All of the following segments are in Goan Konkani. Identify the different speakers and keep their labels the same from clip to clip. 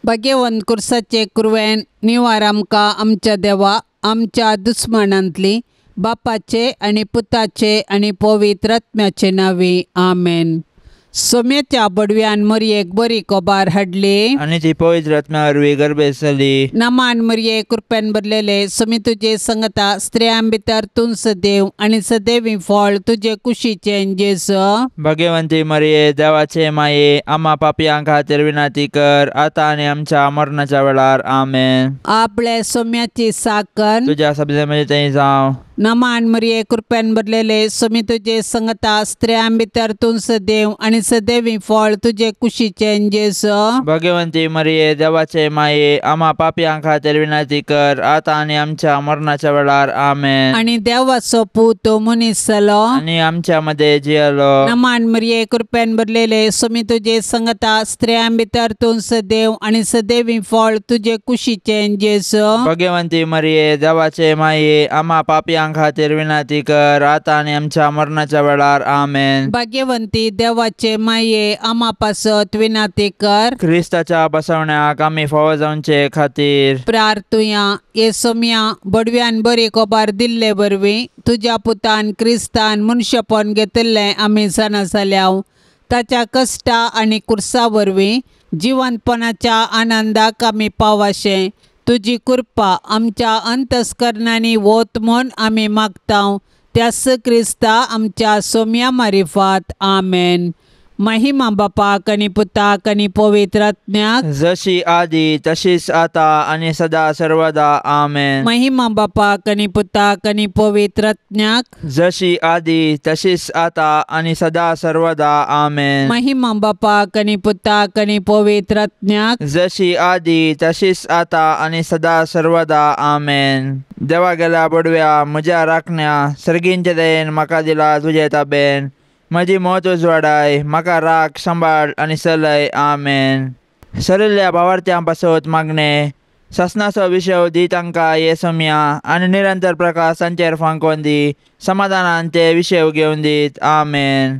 Speaker 1: भाग्यवंत कुर्साचे कुरवेन निवार आमकां आमच्या देवा आमच्या दुस्मानांतली बापाचे आनी पुताचे आनी पवित्र आत्म्याचे नांवी आमेन. सोम्याच्या बडव्यान मरयेक बरी कोबार हाडली
Speaker 2: आनी ती पवित्र आत्म्या वरवीं गर्भेस्त जाली.
Speaker 1: नमान मरये कृपेन भरलेले सोमी तुजे संगता स्त्रियां भितर तूं सदैव आनी सदैवी फळ तुजे कुशीचें जेजू.
Speaker 2: भाग्यवंती मरये देवाचे माये आम्हा पापयां खातीर विनंती कर आतां आनी आमच्या मरणाच्या वेळार आमेन.
Speaker 1: आपले सोम्याची साकर
Speaker 2: तुज्या सब्जे मदीं थंय जावं.
Speaker 1: नमान मरये कृपेन भरलेले सोमी तुजे संगता स्त्रियां भितर तूं सदैव आनी सदैवी फळ तुजे कुशीचें जेजू.
Speaker 2: भाग्यवंती मरये देवाचे माये आम्हा पापयां खातीर विनंती कर आतां आनी आमच्या मरणाच्या वेळार आमेन.
Speaker 1: आनी देवाचो पूत मनीस जालो
Speaker 2: आनी आमच्या मदें जियेलो.
Speaker 1: नमान मरये कृपेन भरलेले सोमी तुजे संगता स्त्रियां भितर तूं सदैव आनी सदैवी फळ तुजे कुशीचें जेजू.
Speaker 2: भाग्यवंती मरये देवाचे माये आम्हा पापयां खातीर विनंती कर आतां आनी आमच्या मरणाच्या वेळार आमेन.
Speaker 1: भाग्यवंती देवाचे माये आम्हा पासत विनंती कर.
Speaker 2: क्रिस्ताच्या बसवण्याक आमी फावो जावचे खातीर
Speaker 1: प्रार्थुया. हे सोम्या बडव्यान बरी कोबार दिल्ले वरवीं तुज्या पुतान क्रिस्तान मनशेपण घेतिल्लें आमी जाणा जाल्या. ताच्या कश्टा आनी कुर्सा वरवीं जिवंतपणाच्या आनंदाक आमी पावाशें तुजी कृपा आमच्या अंतस्करणांनी वत म्हूण आमी मागता. त्यास क्रिस्ता आमच्या सोम्या मारिफात आमेन. महिमा बापाक आनी पुताक आनी पवित्र आत्म्याक
Speaker 2: जशी आदी तशीच आता आनी सदा सर्वदा आमेन.
Speaker 1: महिमा बापाक आनी पुताक आनी पवित्र आत्म्याक
Speaker 2: जशी आदी तशीच आता आनी सदा सर्वदा आमेन.
Speaker 1: महिमा बापाक आनी पुताक आनी पवित्र आत्म्याक
Speaker 2: जशी आदी तशीच आता आनी सदा सर्वदा आमेन. देवा गेल्या बडव्या म्हज्या राखण्या सर्गींचे दयेन म्हाका दिला तुजे ताबेन. म्हजी मत उजवाडाय म्हाका राख सांबाळ आनी चलय आमेन. सरिल्ल्या भावार्थ्यां पासत मागणें सासणाचो विशय दी तांकां हे सोम्या आनी निरंतर प्रकाश तांचेर फांकोवन दी समाधानान ते विशय घेवन दीत आमेन.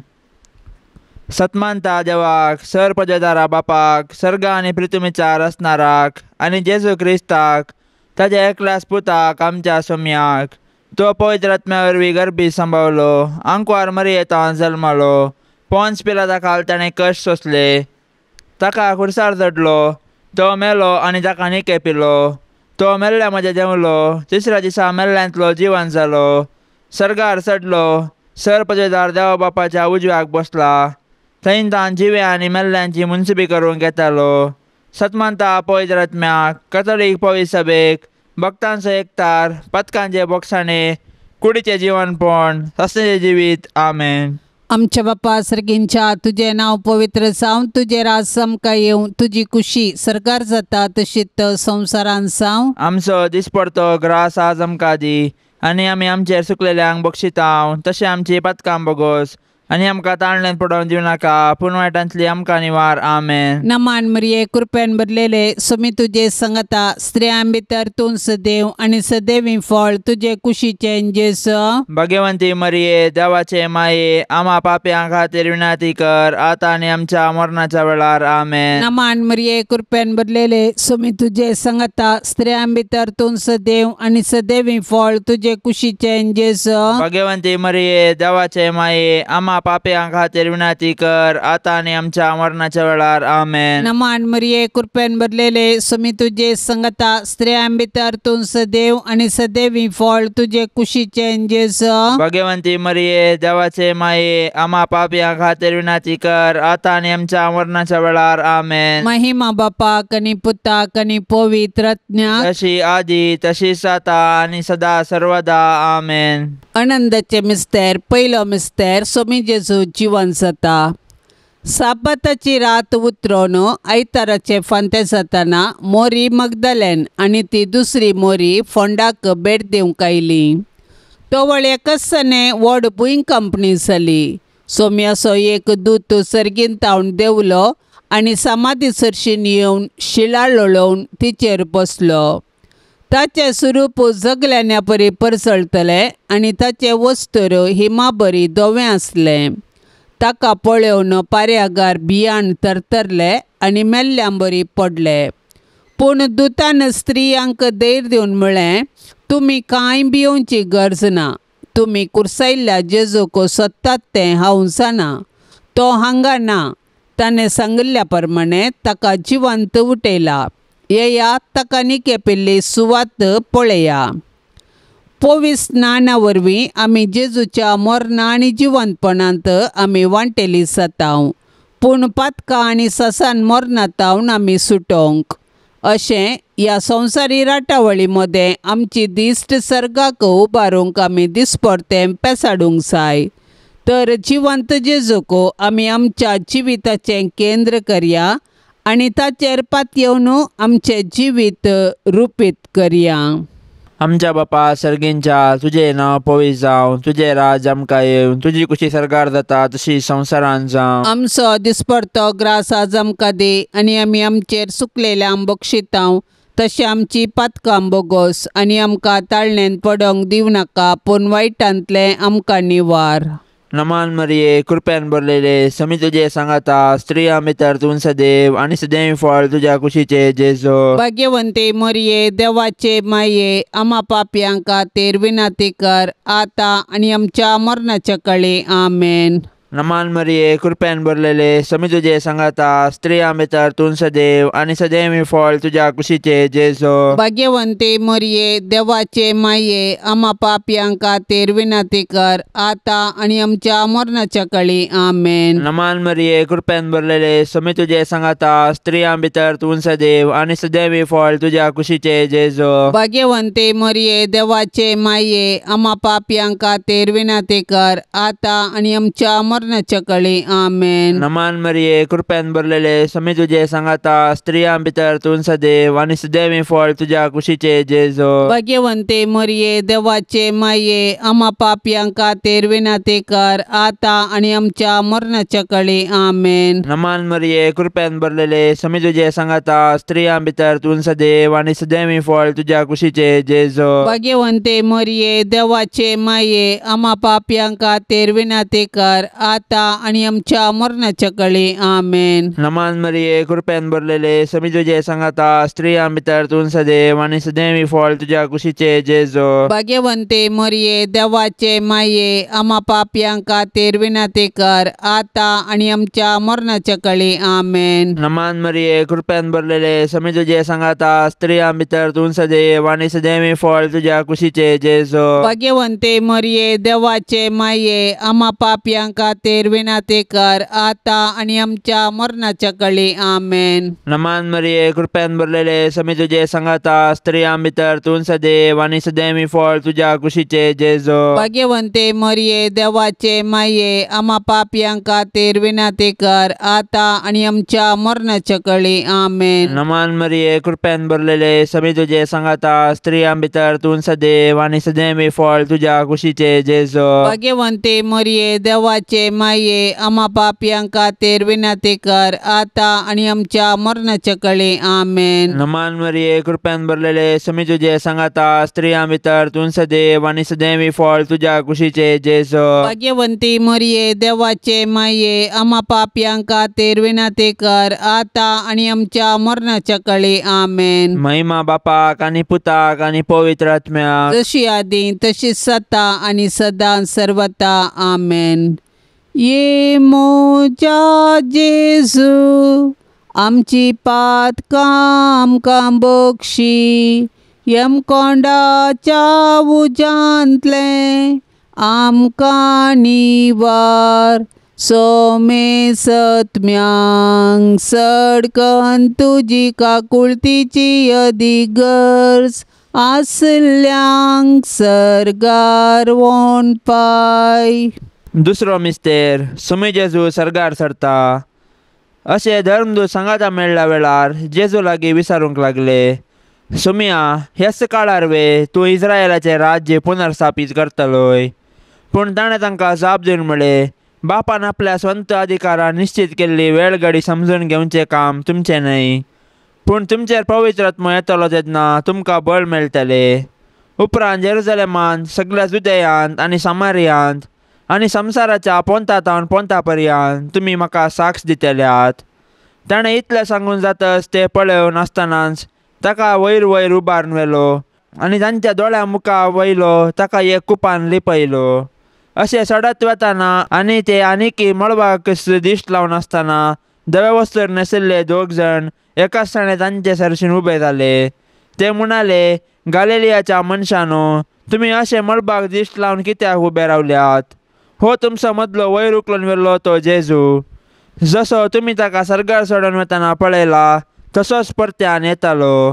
Speaker 2: सतमानता देवाक सर पदवेदारा बापाक सर्ग आनी पृथ्वीच्या रचणाराक आनी जेजू क्रिस्ताक ताज्या एकल्याच पुताक आमच्या सोम्याक तो पवित्र आत्म्या वरवीं गर्भी सांबावलो आंकवार मरियेंत जल्मलो पोन्स पिलाता खाल ताणें कश्ट सोंसले ताका खुर्सार चडलो तो मेलो आनी ताका निके पिलो तो मेल्ल्या म्हज्या देंवलो तिसऱ्या दिसा मेल्ल्यांतलो जिवन जालो सर्गार चडलो सर पदवेदार देवा बापाच्या उजव्याक बसला थंय तान जिवे आनी मेल्ल्यांची मुन्सिबी करूंक येतालो. सतमानता पवित्र आत्म्याक कथोलीक पवित्र सभेक भक्तांचो एकतार पथकांचे बोगसाणे कुडीचें जिवनपण सासणाचें जिवीत आमेन.
Speaker 1: आमच्या बापा सर्गींच्या तुजें नांव पवित्र जावं तुजें राज आमकां येवं तुजी कुशी सरकार जाता तशीच संवसारान जावं.
Speaker 2: आमचो दिसपडतो ग्रास आज आमकां दी आनी आमी आमचेर सुकलेल्यांक बक्षितांव तशें आमची पथकां बोगोस आनी आमकां ताळण्यान पडोवन दिवं नाका पूण वायटांतली आमकां निवार आमेन.
Speaker 1: नमान मरिये कृपेन भरलेले सोमी तुजे संगता स्त्रियां भितर तूं सदैव आनी सदैवी फळ तुजे कुशीचें जेजू.
Speaker 2: भाग्यवंती मरिये देवाचे माये आम्हा पापयां खातीर विनंती कर आतां आनी आमच्या मरणाच्या वेळार आमेन.
Speaker 1: नमान मरिये कृपेन भरलेले सोमी तुजे संगता स्त्रियां भितर तूं सदैव आनी सदैवी फळ तुजे कुशीचें जेजू.
Speaker 2: भाग्यवंती मरिये देवाचे माये आम्हा पापयां खातीर विनंती कर आतां आनी आमच्या मरणाच्या वेळार आमेन.
Speaker 1: नमान मरिये कृपेन भरलेले सोमी तुजे संगता स्त्रियां भितर तूं सदैव आनी सदैवी फळ तुजे कुशीचें जेजू.
Speaker 2: भाग्यवंती मरिये देवाचे माये आम्हा पापयां खातीर विनंती कर आतां आनी आमच्या मरणाच्या वेळार आमेन.
Speaker 1: महिमा बापाक आनी पुताक आनी पवित्र आत्म्याक
Speaker 2: जशी आदी तशीच आतां आनी सदा सर्वदा आमेन.
Speaker 1: आनंदाचे मिस्तेर पयलो मिस्तेर सोमी जेजू जिवन जाता. साबाताची रात उतरोन आयताराचे फांते जाताना मोरी मगदलेन आनी ती दुसरी मोरी फोंडाक भेट दिवंक आयली. तवळ एकसने व्हड भूंय कंपनी जाली. सोम्याचो एक दूत सर्गीन तावन देंवलो आनी समाधी सरशीन येवन शिळा लोळोवन तिचेर बसलो. ताचें स्वरूप जगल्यान्या परी परसळतलें आनी ताचें वस्त्र हिमाबरी धवें आसलें. ताका पळोवन पार्यागार भियान थरथरले आनी मेल्ल्यां बरी पडले. पूण दुतान स्त्रियांक धैर्य दिवन म्हळें, तुमी कांय भियोवची गरज ना. तुमी कुर्सायल्ल्या जेजूक सोदतात तें हांव जाणा. तो हांगा ना. ताणें सांगिल्ल्या प्रमाणें ताका जिवंत उठयला. येया, ताका निकेपिल्ली सुवात पळया. पवित्र स्नाना वरवीं आमी जेजूच्या मरणा आनी जिवंतपणांत आमी वांटेली जातांव. पूण पातकां आनी ससान मरणांत आमी सुटोवंक अशें ह्या संवसारी राटावळी मदें आमची दिश्ट सर्गाक उबारूंक आमी दिसपडतें पेसाडूंक जाय. तर जिवंत जेजूक आमी आमच्या जिविताचें केंद्र करया आनी ताचेर पातयेवन आमचें जिवीत रुपीत करया.
Speaker 2: आमच्या बापा सर्गींच्या, तुजें नांव पवित्र जावं, तुजें राज आमकां येवं, तुजी कुशी सरकार जाता तशी संवसारांत जावं.
Speaker 1: आमचो दिसपडतो ग्रास आज आमकां दी आनी आमी आमचेर सुकलेल्यांक बक्षितांव तशें आमची पातकां बोगोस आनी आमकां ताळणेन पडोंक दिवं नाका, पूण वायटांतलें आमकां निवार.
Speaker 2: नमान मरिये, कृपेन भरलेले, समी तुजे सांगाता, स्त्रियां भितर तूं सदैव आनी सदैव फळ तुज्या कुशीचे जेजू.
Speaker 1: भाग्यवंते मरिये, देवाचे माये, आमा पापयां खातीर विनंती कर आतां आनी आमच्या मरणाच्या काळी. आमेन.
Speaker 2: नमान मरिये, कृपेन भरलेले, समी तुजे सांगाता, स्त्रियां भितर तूं सदैव आनी सदैव फळ तुज्या कुशीचे जेजू.
Speaker 1: भाग्यवंते मरिये, देवाचे माये, आमा पापयां खातीर विनंती कर आतां आनी आमच्या मरणाच्या काळी. आमेन.
Speaker 2: नमान मरिये, कृपेन भरलेले, समी तुजे सांगाता, स्त्रियां भितर तूं सदैव आनी सदैव फळ तुज्या कुशीचे जेजू.
Speaker 1: भाग्यवंते मरिये, देवाचे माये, आमा पापयां खातीर विनंती कर आतां आनी आमच्या मरणाच्या काळी. आमेन.
Speaker 2: नमान मरिये, कृपेन भरलेले, समी तुजे सांगाता, स्त्रियां भितर तूं सदैव आनी सदैव फळ तुज्या कुशीचे जेजू.
Speaker 1: भाग्यवंते मरिये, देवाचे माये, आमा पापयां खातीर विनंती कर आतां आनी आमच्या मरणाच्या काळी. आमेन.
Speaker 2: नमान मरिये, कृपेन भरलेले, समी तुजे सांगाता, स्त्रियां भितर तूं सदैव आनी सदैव फळ तुज्या कुशीचे जेजू.
Speaker 1: भाग्यवंते मरिये, देवाचे माये, आमा पापयां खातीर विनंती कर आतां आनी आमच्या मरणाच्या काळी. आमेन.
Speaker 2: नमान मरिये, कृपेन भरलेले, समी तुजे सांगाता, स्त्रियां भितर तूं सदैव आनी सदैव फळ तुज्या कुशीचे जेजू.
Speaker 1: भाग्यवंते मरिये, देवाचे माये, आमा पापयां खातीर विनंती कर आतां आनी आमच्या मरणाच्या काळी. आमेन.
Speaker 2: नमान मरिये, कृपेन भरलेले, समी तुजे सांगाता, स्त्रियां भितर तूं सदैव आनी सदैव फळ तुज्या कुशीचे जेजू.
Speaker 1: भाग्यवंते मरिये, देवाचे माये, आमा पापयां खातीर विनंती कर आतां आनी आमच्या मरणाच्या काळी. आमेन.
Speaker 2: नमान मरिये, कृपेन भरलेले, समी तुजे सांगाता, स्त्रियां भितर तूं सदैव आनी सदैव फळ तुज्या कुशीचे जेजू.
Speaker 1: भाग्यवंते मरिये, देवाचे माये, आमा पापयां खातीर विनंती कर आतां आनी आमच्या मरणाच्या काळी. आमेन.
Speaker 2: नमान मरिये, कृपेन भरलेले, समी तुजे सांगाता, स्त्रियां भितर तूं सदैव आनी सदैव फळ तुज्या कुशीचे जेजू.
Speaker 1: भाग्यवंते मरिये, देवाचे माये, आमा पापयां खातीर विनंती कर आतां आनी आमच्या मरणाच्या काळी. आमेन.
Speaker 2: नमान मरिये, कृपेन भरलेले, समी तुजे सांगाता, स्त्रियां भितर तूं सदैव आनी सदैव फळ तुज्या कुशीचे जेजू.
Speaker 1: भाग्यवंती मरिये, देवाचे माये, आमा पापयां खातीर विनंती कर आतां आनी आमच्या मरणाच्या काळी. आमेन.
Speaker 2: महिमा बापाक आनी पुताक आनी पवित्र आत्म्याक,
Speaker 1: जशी आदी तशी सता आनी सदां सर्वता. आमेन. ये मोजा जेजू, आमची पातकां आमकां बक्षी, यमकोंडाच्या उज्यांतलें आमकां निवार, सोमे सत्म्यांक सडकन तुजी काकुळतीची अदीक गरज आसल्यांक सर्गार वोन पाय.
Speaker 2: दुसरो मिस्तेर, सुमी जेजू सर्गार सरता. अशें धर्मदूत सांगाता मेळ्ळ्या वेळार जेजू लागीं विचारूंक लागले, सुमिया, ह्याच काळार वे तूं इस्रायलाचें राज्य पुनर्स्थापीत करतलोय? पूण ताणें तांकां जाप दिवन म्हळें, बापान आपल्या स्वंत अधिकारान निश्चीत केल्ली वेळगडी समजून घेवचें काम तुमचें न्हय, पूण तुमचेर पवित्र आत्मो येतलो तेन्ना तुमकां बळ मेळटलें. उपरांत जेरुजलेमांत, सगळ्या जुदयांत आनी सामारियांत आनी संवसाराच्या पोंता तावन पोंता पर्यंत तुमी म्हाका साक्ष दितल्यात. ताणें इतलें सांगून जातच ते पळोवन आसतनाच ताका वयर वयर उबारून व्हेलो आनी तांच्या दोळ्या मुखा वयलो ताका एक कुपान लिपयलो. अशें सडत वतना आनी ते आनीकी मळबाक दिश्ट लावन आसतना धवे वस्त्र न्हेसिल्ले दोग जाण एकाच ताणें तांचे सरशीन उबे जाले. ते म्हणाले, गालिलियाच्या मनशानो, तुमी अशें मळबाक दिश्ट लावन कित्याक उबे रावल्यात? हो तुमचो मदलो वयर उखलून व्हेल्लो तो जेजू, जसो तुमी ताका सर्गार चडोवन वतना पळयला तसोच परत्यान येतालो.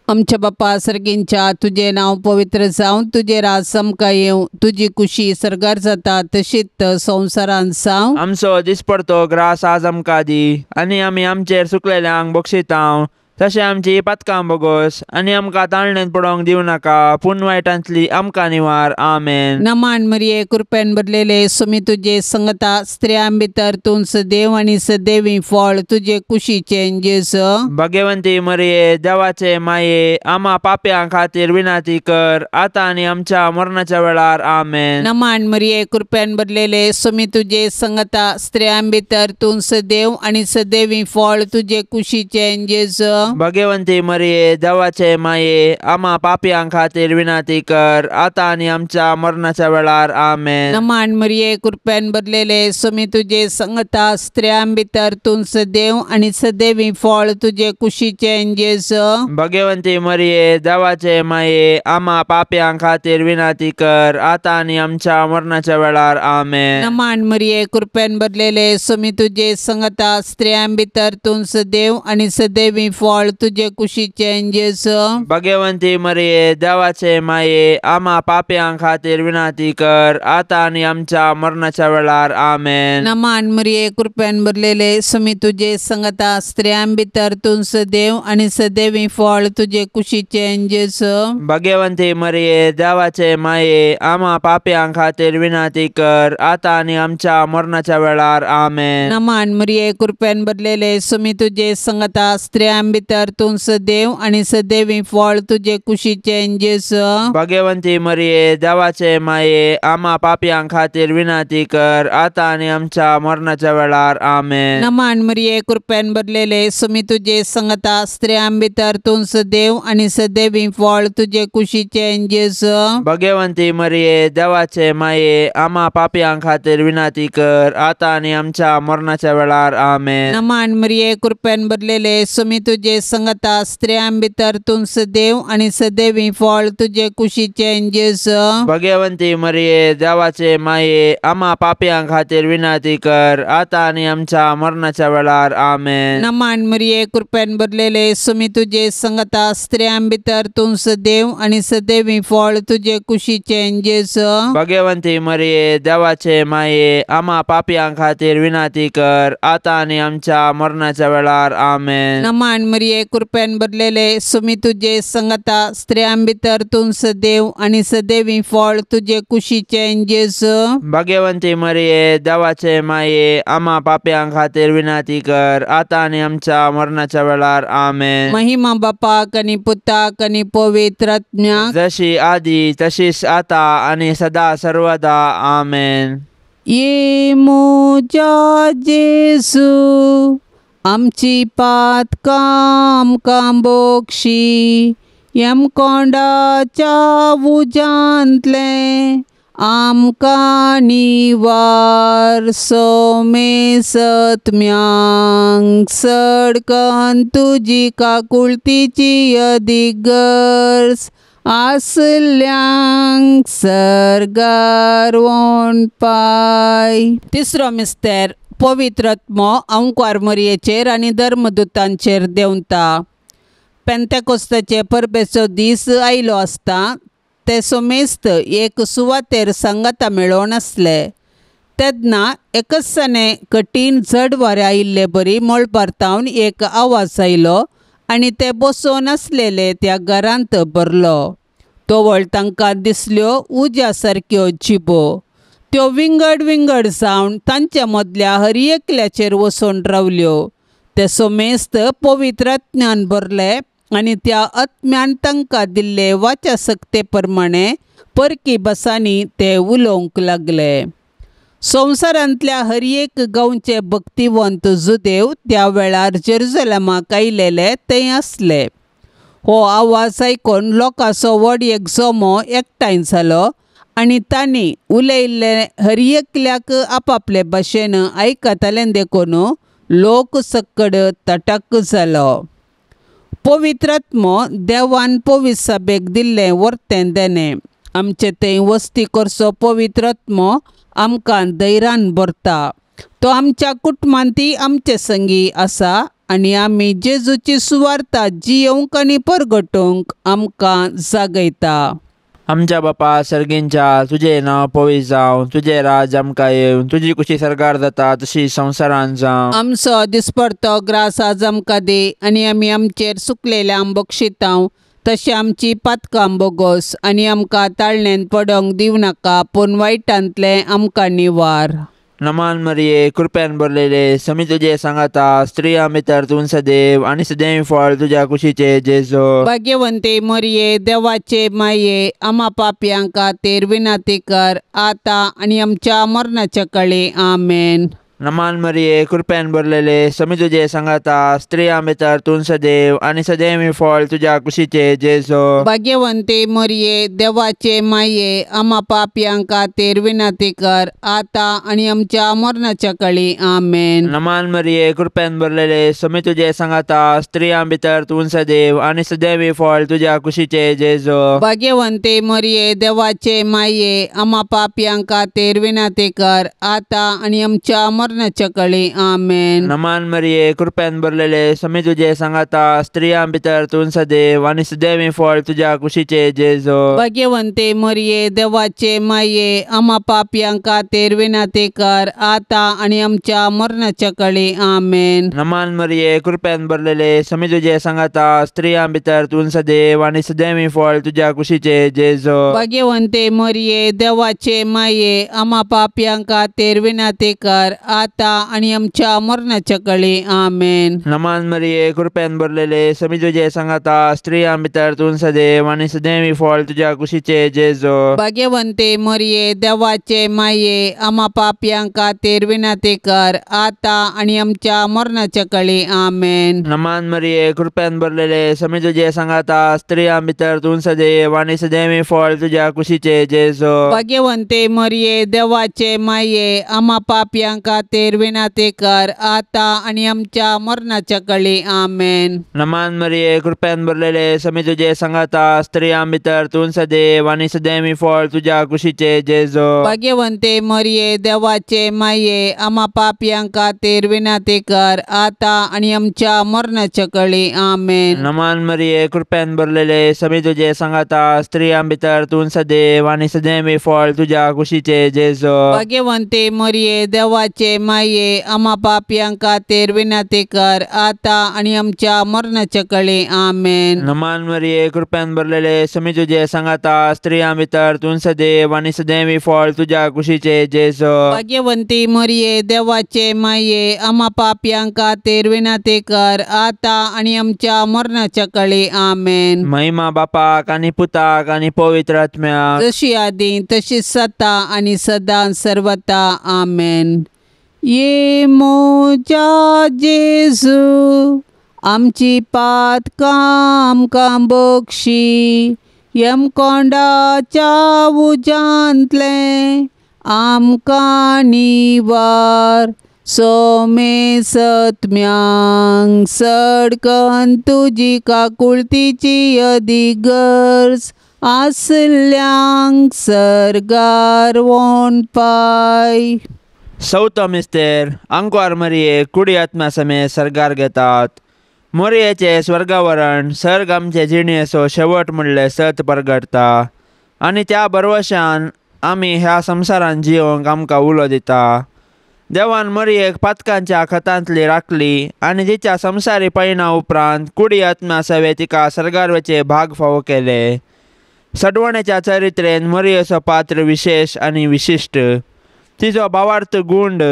Speaker 1: आमच्या बापा सर्गींच्या, तुजें नांव पवित्र जावं, तुजें राज आमकां येवं, तुजी कुशी सर्गार जाता तशीच संवसारांत जावं.
Speaker 2: आमचो दिसपडतो ग्रास आज आमकां दी आनी आमी आमचेर सुकलेल्यांक बक्षितांव, तशें आमची पातकां बोगोस आनी आमकां ताळणेंत पडोवंक दिवं नाका, पूण वायटांतली आमकां निवार. आमेन.
Speaker 1: नमान मरिये, कृपेन भरलेले, सुमी तुजे संगता, स्त्रियां भितर तूं सदैव आनी सदैवी फळ तुजे कुशीचें जेजू.
Speaker 2: भाग्यवंती मरिये, देवाचे माये, आमा पाप्यां खातीर विनंती कर, आतां आनी आमच्या मरणाच्या वेळार. आमेन.
Speaker 1: नमान मरिये, कृपेन भरलेले, सुमी तुजे संगता, स्त्रियां भितर तूं सदैव आनी सदैवी फळ तुजे कुशीचें जेजू.
Speaker 2: भाग्यवंती मरिये, देवाचे माये, आमा पाप्यां खातीर विनंती कर, आतां आनी आमच्या मरणाच्या वेळार. आमेन.
Speaker 1: नमान मरिये, कृपेन भरलेले, सुमी तुजे संगता, स्त्रियां भितर तूं सदैव आनी सदैवी फळ तुजे कुशीचें जेजू.
Speaker 2: भाग्यवंती मरिये, देवाचे माये, आमा पाप्यां खातीर विनंती कर, आतां आनी आमच्या मरणाच्या वेळार. आमेन.
Speaker 1: नमान मरिये, कृपेन भरलेले, सुमी तुजे संगता, स्त्रियां भितर तूं सदैव आनी सदैवी फळ तुजे कुशीचें जेजू.
Speaker 2: भाग्यवंती मरिये, देवाचे माये, आमा पाप्यां खातीर विनंती कर, आतां आनी आमच्या मरणाच्या वेळार. आमेन.
Speaker 1: नमान मरिये, कृपेन भरलेले, सुमी तुजे संगता, स्त्रियां भितर तूं सदैव आनी सदैवी फळ तुजे कुशीचें जेजू.
Speaker 2: भाग्यवंती मरिये, देवाचे माये, आमा पाप्यां खातीर विनंती कर, आतां आनी आमच्या मरणाच्या वेळार. आमेन.
Speaker 1: नमान मरिये, कृपेन भरलेले, सुमी तुजे संगता, स्त्रियां भितर तूं सदैव आनी सदैवी फळ तुजे कुशीचें जेजू.
Speaker 2: भाग्यवंती मरिये, देवाचे माये, आमा पाप्यां खातीर विनंती कर, आतां आनी आमच्या मरणाच्या वेळार. आमेन.
Speaker 1: नमान मरिये, कृपेन भरलेले, सुमी तुजे संगता, स्त्रियां भितर तूं सदैव आनी सदैवी फळ तुजे कुशीचें जेजू.
Speaker 2: भाग्यवंती मरिये, देवाचे माये, आमा पाप्यां खातीर विनंती कर, आतां आनी आमच्या मरणाच्या वेळार. आमेन.
Speaker 1: नमान मरिये, कृपेन भरलेले, सुमी तुजे संगता, स्त्रियां भितर तूं सदैव आनी सदैवी फळ तुजे कुशीचें जेजू.
Speaker 2: भाग्यवंती मरिये, देवाचे माये, आमा पाप्यां खातीर विनंती कर, आतां आनी आमच्या मरणाच्या वेळार. आमेन.
Speaker 1: नमान मरिये, कृपेन भरलेले, सुमी तुजे संगता, स्त्रियां भितर तूं सदैव आनी सदैवी फळ तुजे कुशीचें जेजू.
Speaker 2: भाग्यवंती मरिये, देवाचे माये, आमा पाप्यां खातीर विनंती कर, आतां आनी आमच्या मरणाच्या वेळार. आमेन.
Speaker 1: नमान मरिये, कृपेन भरलेले, सुमी तुजे संगता, स्त्रियां भितर तूं सदैव आनी सदैवी फळ तुजे कुशीचें जेजू.
Speaker 2: भाग्यवंती मरिये, देवाचे माये, आमा पाप्यां खातीर विनंती कर, आतां आनी आमच्या मरणाच्या वेळार. आमेन.
Speaker 1: महिमा बापाक आनी पुताक आनी पवित्र आत्म्याक,
Speaker 2: जशी आदी तशीच आता आनी सदा सर्वदा. आमेन.
Speaker 1: ये म्हज्या जेजू, आमची पातकां आमकां बोगशी, यमकोंडाच्या उज्यांतलें आमकां निवार, सोमेसत्म्यांक सडकन तुजी काकुळतीची अदीक गरज आसल्यांक सर्गार वणपाय. तिसरो मिस्तेर, पवित्र आत्मो अंकुर मरियेचेर आनी धर्मदूतांचेर देंवता. पेंतेकोस्ताचे परबेचो दीस आयलो आसता ते सोमेस्त एक सुवातेर सांगाता मेळोवन आसले. तेन्ना एकसाने कठीण झड वारें आयिल्ले बरी मळबार तावन एक आवाज आयलो आनी ते बसोवन आसलेले त्या घरांत भरलो. तवळ तांकां दिसल्यो उज्या सारक्यो जिबो, त्यो विंगड विंगड जावन तांच्या मदल्या हर एकल्याचेर वचून रावल्यो. ते सोमेस्त पवित्र आत्म्यान भरले आनी त्या आत्म्यान तांकां दिल्ले वाचा सक्ते प्रमाणे परकी भासांनी ते उलोवंक लागले. संवसारांतल्या हर एक गांवचे भक्तिवंत जुदेव त्या वेळार जेरुजलेमाक आयलेले थंय आसले. हो आवाज आयकून लोकांचो व्हड एक जमो एकठांय जालो आनी तांणी उलयल्लें हर एकल्याक आपापले भाशेन आयकताले देखून लोक सक्कड तटक जालो. पवित्र आत्मो देवान पवित्र सभेक दिल्लें वर्तें देणें. आमचे थंय वस्ती करचो पवित्र आत्मो आमकां धैर्यान भरता. तो आमच्या कुटुंबांतय आमचे संगी आसा आनी आमी जेजूची सुवार्ता जियोवंक आनी परगटूंक आमकां जागयता.
Speaker 2: आमच्या बापा सर्गींच्या, तुजें नांव पवित्र जावं, तुजें राज आमकां येवं, तुजी कुशी सरकार जाता तशी संवसारांत जावं.
Speaker 1: आमचो दिसपडतो ग्रास आज आमकां दी आनी आमी आमचेर सुकलेल्यांक बक्षितांव तशें आमची पातकां बोगोस आनी आमकां ताळणेन पडोंक दिवं नाका पूण वायटांतलें आमकां निवार.
Speaker 2: नमान मरिये, कृपेन भरलेले, समी तुजे सांगाता, स्त्रियां भितर तूं सदैव आनी सदैव फळ तुज्या कुशीचे जेजू.
Speaker 1: भाग्यवंते मरिये, देवाचे माये, आमा पापयां खातीर विनंती कर आतां आनी आमच्या मरणाच्या काळी. आमेन.
Speaker 2: नमान मरिये, कृपेन भरलेले, समी तुजे सांगाता, स्त्रियां भितर तूं सदैव आनी सदैव फळ तुज्या कुशीचे जेजू.
Speaker 1: भाग्यवंते मरिये, देवाचे माये, आमा पापयां खातीर विनंती कर आतां आनी आमच्या मरणाच्या काळी. आमेन.
Speaker 2: नमान मरिये, कृपेन भरलेले, समी तुजे सांगाता, स्त्रियां भितर तूं सदैव आनी सदैव फळ तुज्या कुशीचे जेजू.
Speaker 1: भाग्यवंते मरिये, देवाचे माये, आमा पापयां खातीर विनंती कर आतां आनी आमच्या मरणाच्या काळी. आमेन.
Speaker 2: नमान मरिये, कृपेन भरलेले, समी तुजे सांगाता, स्त्रियां भितर तूं सदैव आनी सदैव फळ तुज्या कुशीचे जेजू.
Speaker 1: भाग्यवंते मरिये, देवाचे माये, आमा पापयां खातीर विनंती कर आतां आनी आमच्या मरणाच्या काळी. आमेन.
Speaker 2: नमान मरिये, कृपेन भरलेले, समी तुजे सांगाता, स्त्रियां भितर तूं सदैव आनी सदैव फळ तुज्या कुशीचे जेजू.
Speaker 1: भाग्यवंते मरिये, देवाचे माये, आमा पापयां खातीर विनंती कर आतां आनी आमच्या मरणाच्या काळी. आमेन.
Speaker 2: नमान मरिये, कृपेन भरलेले, समी तुजे सांगाता, स्त्रियां भितर तूं सदैव आनी सदैव फळ तुज्या कुशीचे जेजू.
Speaker 1: भाग्यवंते मरिये, देवाचे माये, आमा पापयां खातीर विनंती कर आतां आनी आमच्या मरणाच्या काळी. आमेन.
Speaker 2: नमान मरिये, कृपेन भरलेले, समी तुजे सांगाता, स्त्रियां भितर तूं सदैव आनी सदैव फळ तुज्या कुशीचे जेजू.
Speaker 1: भाग्यवंते मरिये, देवाचे माये, आमा पापयां खातीर विनंती कर आतां आनी आमच्या मरणाच्या काळी. आमेन.
Speaker 2: नमान मरिये, कृपेन भरलेले, समी तुजे सांगाता, स्त्रियां भितर तूं सदैव आनी सदैव फळ तुज्या कुशीचे जेजू.
Speaker 1: भाग्यवंते मरिये, देवाचे माये, आमा पापयां खातीर विनंती कर आतां आनी आमच्या मरणाच्या काळी. आमेन.
Speaker 2: नमान मरिये, कृपेन भरलेले, समी तुजे सांगाता, स्त्रियां भितर तूं सदैव आनी सदैव फळ तुज्या कुशीचे जेजू.
Speaker 1: भाग्यवंते मरिये, देवाचे माये, आमा पापयां खातीर विनंती कर आतां आनी आमच्या मरणाच्या काळी. आमेन.
Speaker 2: नमान मरिये, कृपेन भरलेले, समी तुजे सांगाता, स्त्रियां भितर तूं सदैव आनी सदैव फळ तुज्या कुशीचे जेजू.
Speaker 1: भाग्यवंती मरिये, देवाचे माये, आमा पापयां खातीर विनंती कर आतां आनी आमच्या मरणाच्या काळी. आमेन.
Speaker 2: महिमा बापाक आनी पुताक आनी पवित्र आत्म्याक,
Speaker 1: जशी आदी तशी सता आनी सदां सर्वता. आमेन. ये मोजा जेजू, आमची पातकां आमकां बक्षी, यमकोंडाच्या उज्यांतलें आमकां निवार, सोमे सत्म्यांक सडकन तुजी काकुळतीची अदीक गरज आसल्यांक सर्गार वोन पाय.
Speaker 2: चवथो मिस्तेर, आंकवार मरिये कुडी आत्म्या समेत सर्गार घेतात. मोरयेचें स्वर्गावरण सर्ग आमचे जिणेचो शेवट म्हणलें सत परगटता आनी त्या भरवशान आमी ह्या संवसारान जियोंक आमकां उलो दिता. देवान मरियेक पातकांच्या खतांतली राखली आनी तिच्या संवसारी पयणा उपरांत कुडी आत्म्या सवे तिका सर्गार वचे भाग फावो केले. सडवणेच्या चरित्रेन मरियेचो पात्र विशेश आनी विशिश्ट. तिचो भावार्थ गुंड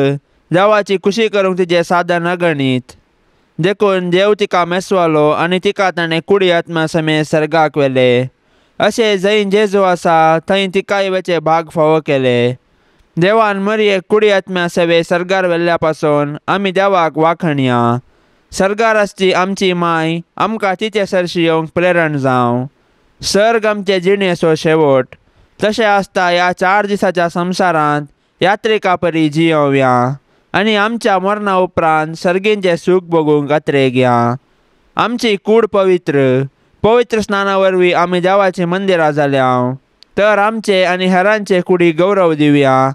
Speaker 2: देवाची खुशी करूंक तिचें साधन अगणीत. देखून देव तिका मेसवालो आनी तिका ताणें कुडी आत्म्या समेत सर्गाक व्हेले. अशें जंय जेजू आसा थंय तिकाय वचे भाग फावो केले. देवान मरियेक कुडी आत्म्या सवे सर्गार व्हेल्ल्या पासून आमी देवाक वाखणया. सर्गार आसची आमची माय आमकां तिचे सरशी येवंक प्रेरण जावं. सर्ग आमचे जिणेचो शेवट तशें आसता ह्या 4 दिसाच्या संवसारांत यात्रिका परी जियोवया आनी आमच्या मरणा उपरांत सर्गींचें सूख भोगूंक अत्रेगया. आमची कूड पवित्र पवित्र स्नाना वरवीं आमी देवाचीं मंदिरां जाल्या तर आमचे आनी हेरांचे कुडी गौरव दिवया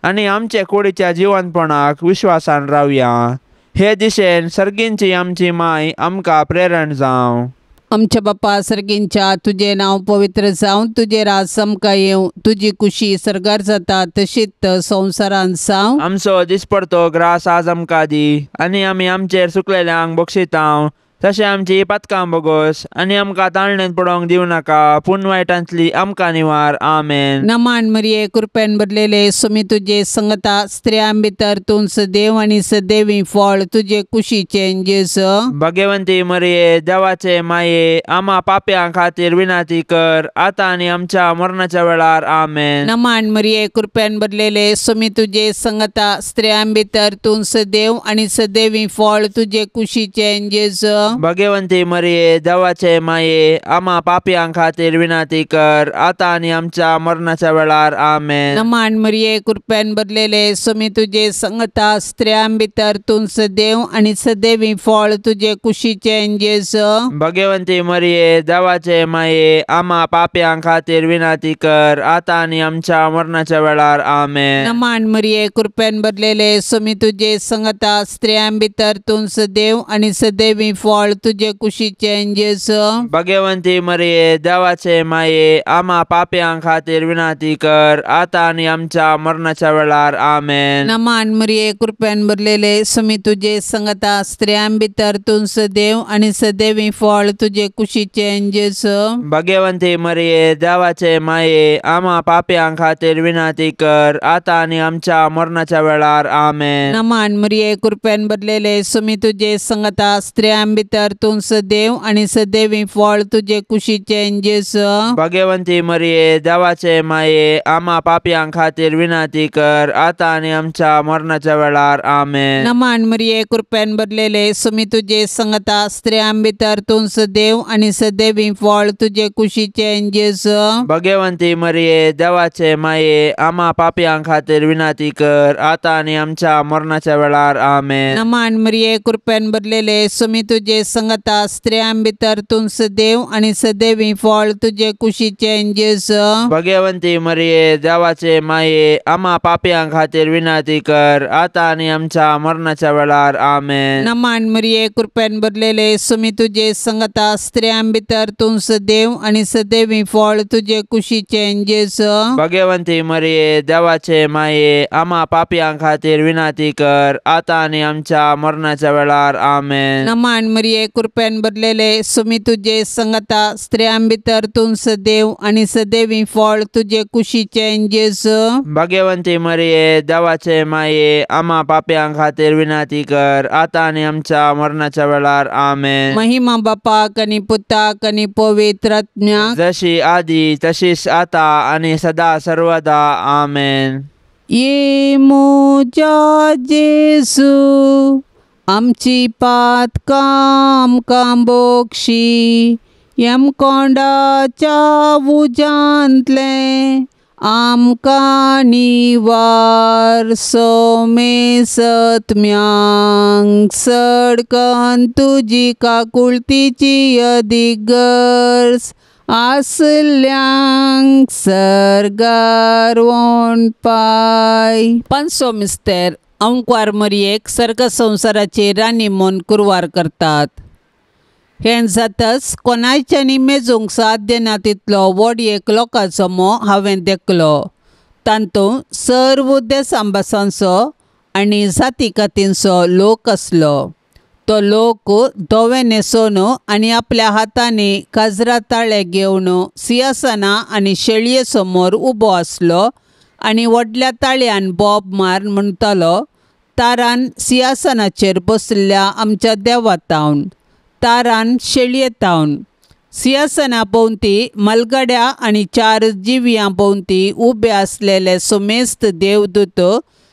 Speaker 2: आनी आमचे कुडीच्या जिवनपणाक विश्वासान रावया. हे दिशेन सर्गींची आमची माय आमकां प्रेरण जावं.
Speaker 1: आमच्या बापा सर्गींच्या तुजें नांव पवित्र जावं, तुजें राज आमकां येवं, तुजी कुशी सर्गार जाता तशीच संवसारांत जावं.
Speaker 2: आमचो दिसपडतो ग्रास आज आमकां दी आनी आमी आमचेर सुकलेल्यांक बक्षितांव तशें आमची पातकां बोगोस आनी आमकां ताळणेंत पडोवंक दिवं नाका पूण वायटांतली आमकां निवार. आमेन.
Speaker 1: नमान मरिये कृपेन भरलेले सुमी तुजे संगता, स्त्रियां भितर तूं सदैव आनी सदैवी फळ तुजे कुशीचें जेजू.
Speaker 2: भगवंती मरिये देवाचे माये आमा पाप्यां खातीर विनंती कर आतां आनी आमच्या मरणाच्या वेळार. आमेन.
Speaker 1: नमान मरिये कृपेन भरलेले सुमी तुजे संगता, स्त्रियां भितर तूं सदैव आनी सदैवी फळ तुजे कुशीचें जेजू.
Speaker 2: भगवंती मरिये देवाचे माये आमा पाप्यां खातीर विनंती कर आतां आनी आमच्या मरणाच्या वेळार. आमेन.
Speaker 1: नमान मरिये कृपेन भरलेले सुमी तुजे संगता, स्त्रियां भितर तूं सदैव आनी सदैवी फळ तुजे कुशीचें जेजू.
Speaker 2: भगवंती मरिये देवाचे माये आमा पाप्यां खातीर विनंती कर आतां आनी आमच्या मरणाच्या वेळार. आमेन.
Speaker 1: नमान मरिये कृपेन भरलेले सुमी तुजे संगता, स्त्रियां भितर तूं सदैव आनी सदैवी फळ तुजे कुशीचें जेजू.
Speaker 2: भगवंती मरिये देवाचे माये आमा पाप्यां खातीर विनंती कर आतां आनी आमच्या मरणाच्या वेळार. आमेन.
Speaker 1: नमान मरिये कृपेन भरलेले सुमी तुजे संगता, स्त्रियां भितर तूं सदैव आनी सदैवी फळ तुजे कुशीचें जेजू.
Speaker 2: भगवंती मरिये देवाचे माये आमा पाप्यां खातीर विनंती कर आतां आनी आमच्या मरणाच्या वेळार. आमेन.
Speaker 1: नमान मरिये कृपेन भरलेले सुमी तुजे संगता, स्त्रियां भितर तूं सदैव आनी सदैवी फळ तुजे कुशीचें जेजू.
Speaker 2: भगवंती मरिये देवाचे माये आमा पाप्यां खातीर विनंती कर आतां आनी आमच्या मरणाच्या वेळार. आमेन.
Speaker 1: नमान मरिये कृपेन भरलेले सुमी तुजे संगता, स्त्रियां भितर तूं सदैव आनी सदैवी फळ तुजे कुशीचें जेजू.
Speaker 2: भगवंती मरिये देवाचे माये आमा पाप्यां खातीर विनंती कर आतां आनी आमच्या मरणाच्या वेळार. आमेन.
Speaker 1: नमान मरिये कृपेन भरलेले सुमी तुजे संगता, स्त्रियां भितर तूं सदैव आनी सदैवी फळ तुजे कुशीचें जेजू.
Speaker 2: भगवंती मरिये देवाचे माये आमा पाप्यां खातीर विनंती कर आतां आनी आमच्या मरणाच्या वेळार. आमेन.
Speaker 1: नमान मरिये कृपेन भरलेले सुमी तुजे संगता, स्त्रियां भितर तूं सदैव आनी सदैवी फळ तुजे कुशीचें जेजू.
Speaker 2: भगवंती मरिये देवाचे माये आमा पाप्यां खातीर विनंती कर आतां आनी आमच्या मरणाच्या वेळार. आमेन.
Speaker 1: नमान मरिये कृपेन भरलेले सुमी तुजे संगता, स्त्रियां भितर तूं सदैव आनी सदैवी फळ तुजे कुशीचें जेजू.
Speaker 2: भगवंती मरिये देवाचे माये आमा पाप्यां खातीर विनंती कर आतां आनी आमच्या मरणाच्या वेळार. आमेन.
Speaker 1: महिमा बापाक आनी पुताक आनी पवित्र आत्म्याक,
Speaker 2: जशी आदी तशीच आता आनी सदा सर्वदा. आमेन.
Speaker 1: ये म्हज्या जेजू आमची पातकां आमकां बोगशी, यमकोंडाच्या उज्यांतलें आमकां निवार. सोमेसत्म्यांक सडकन तुजी काकुळतीची अदीक गरज आसल्यांक सर्गार वोणपाय. पांचसो मिस्तेर अंकवार मरियेक सर्ग संवसाराची राणी म्हूण कुरवार करतात. हें जातच कोणायच्यांनी मेजूंक साध्य ना तितलो व्हड एक लोकांचो मोह हांवें देखलो. तातूंत सर्व देसां भासांचो आनी जाती कातींचो लोक आसलो. तो लोक धवे न्हेसोवन आनी आपल्या हातांनी काजरा ताळे घेवन सिंहासनां आनी शेळये समोर उबो आसलो आनी व्हडल्या ताळयान बोब मार म्हणटालो, तारान सिंहासनाचेर बसल्या आमच्या देवा तावन, तारान शेळये तावन. सिंहासना भोंवती मलगड्या आनी 4 जिव्यां भोंवती उबे आसलेले सुमेस्त देवदूत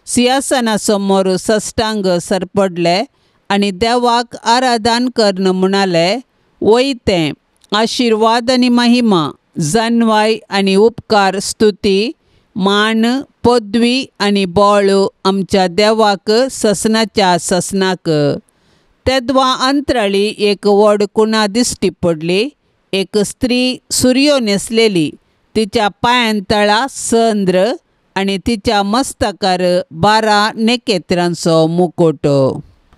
Speaker 1: सिंहासना समोर सष्टांग सरपडले आनी देवाक आराधन करून म्हणाले वयतें आशिर्वाद आनी महिमा जनवाय आनी उपकार स्तुती मान पदवी आनी बळ आमच्या देवाक ससनाच्या ससनाक. तेदवा अंतराळी एक व्हड कुणा दिश्टी पडली. एक स्त्री सुरयो न्हेसलेली, तिच्या पांयां तळा चंद्र आनी तिच्या मस्तकार 12 नेकेत्रांचो मुकुट.